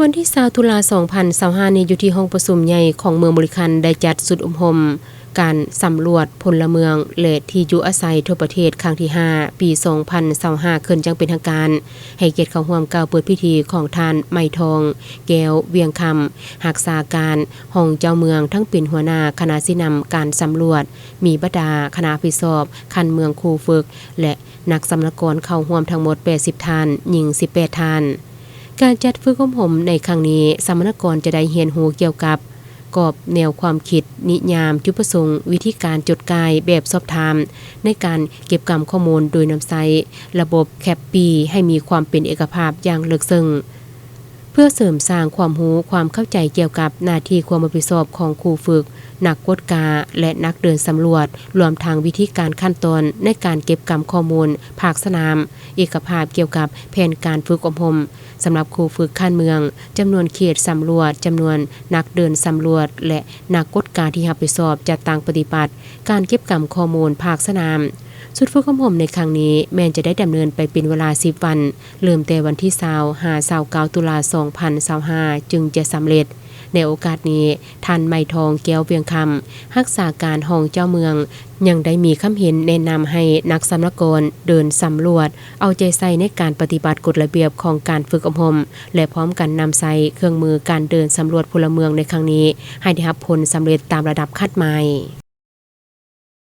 ວັນທີຊາວ ຕຸລາ ສອງພັນຊາວຫ້ານີ້ ຢູ່ທີ່ຫ້ອງປະຊຸມໃຫຍ່ຂອງເມືອງບໍລິຄັນ ໄດ້ຈັດຊຸດອົບຮົມການສຳຫຼວດພົນລະເມືອງ ແລະ ທີ່ຢູ່ອາໄສທົ່ວປະເທດຄັ້ງທີຫ້າ ປີສອງພັນຊາວຫ້າ ຂຶ້ນຢ່າງເປັນທາງການ. ໃຫ້ກຽດເຂົ້າຮ່ວມກ່າວເປີດພິທີຂອງທ່ານ ໄມທອງ ແກ້ວວຽງຄຳ ຮັກສາການຮອງເຈົ້າເມືອງ ທັງເປັນຫົວໜ້າຄະນະຊີ້ນຳການສຳຫຼວດ, ມີບັນດາຄະນະຮັບຜິດຊອບຂັ້ນເມືອງ, ຄູຝຶກ ແລະ ນັກສຳມະນາກອນເຂົ້າຮ່ວມທັງໝົດ ແປດສິບທ່ານ, ຍິງ ສິບແປດທ່ານ. ການຈັດຝຶກອົບຮົມໃນຄັ້ງນີ້, ສຳມະນາກອນຈະໄດ້ຮຽນຮູ້ກ່ຽວກັບກອບແນວຄວາມຄິດ, ນິຍາມ, ຈຸດປະສົງ, ວິທີການຈົດກ່າຍແບບສອບຖາມໃນການເກັບກຳຂໍ້ມູນ ໂດຍນຳໃຊ້ລະບົບແຄັບປີໃຫ້ມີຄວາມເປັນເອກະພາບຢ່າງເລິກເຊິ່ງ. ເພື່ອເສີມສ້າງຄວາມຮູ້, ຄວາມເຂົ້າໃຈກ່ຽວກັບໜ້າທີ່ຄວາມຮັບຜິດຊອບຂອງຄູຝຶກ, ນັກກວດກາ ແລະ ນັກເດີນສຳຫຼວດ, ລວມທັງວິທີການຂັ້ນຕອນໃນການເກັບກຳຂໍ້ມູນພາກສະໜາມ, ເອກະພາບກ່ຽວກັບແຜນການຝຶກອົບຮົມສຳລັບຄູຝຶກຂັ້ນເມືອງ, ຈຳນວນເຂດສຳຫຼວດ, ຈຳນວນນັກເດີນສຳຫຼວດ ແລະ ນັກກວດກາທີ່ຮັບຜິດຊອບຈັດຕັ້ງປະຕິບັດການເກັບກຳຂໍ້ມູນພາກສະໜາມ. ຊຸດຝຶກອົບຮົມໃນຄັ້ງນີ້ແມ່ນຈະໄດ້ດຳເນີນໄປເປັນເວລາສິບວັນ, ເລີ່ມແຕ່ວັນທີຊາວ ຫາ ຊາວເກົ້າ ຕຸລາ ສອງພັນຊາວຫ້າ ຈຶ່ງຈະສຳເລັດ. ໃນໂອກາດນີ້, ທ່ານ ໄມທອງ ແກ້ວວຽງຄຳ ຮັກສາການຮອງເຈົ້າເມືອງ ຍັງໄດ້ມີຄຳເຫັນແນະນຳໃຫ້ນັກສຳມະນາກອນເດີນສຳຫຼວດ, ເອົາໃຈໃສ່ໃນການປະຕິບັດກົດລະບຽບຂອງການຝຶກອົບຮົມ ແລະ ພ້ອມກັນນຳໃຊ້ເຄື່ອງມືການເດີນສຳຫຼວດພົນລະເມືອງໃນຄັ້ງນີ້ ໃຫ້ໄດ້ຮັບຜົນສຳເລັດຕາມລະດັບຄາດໝາຍ.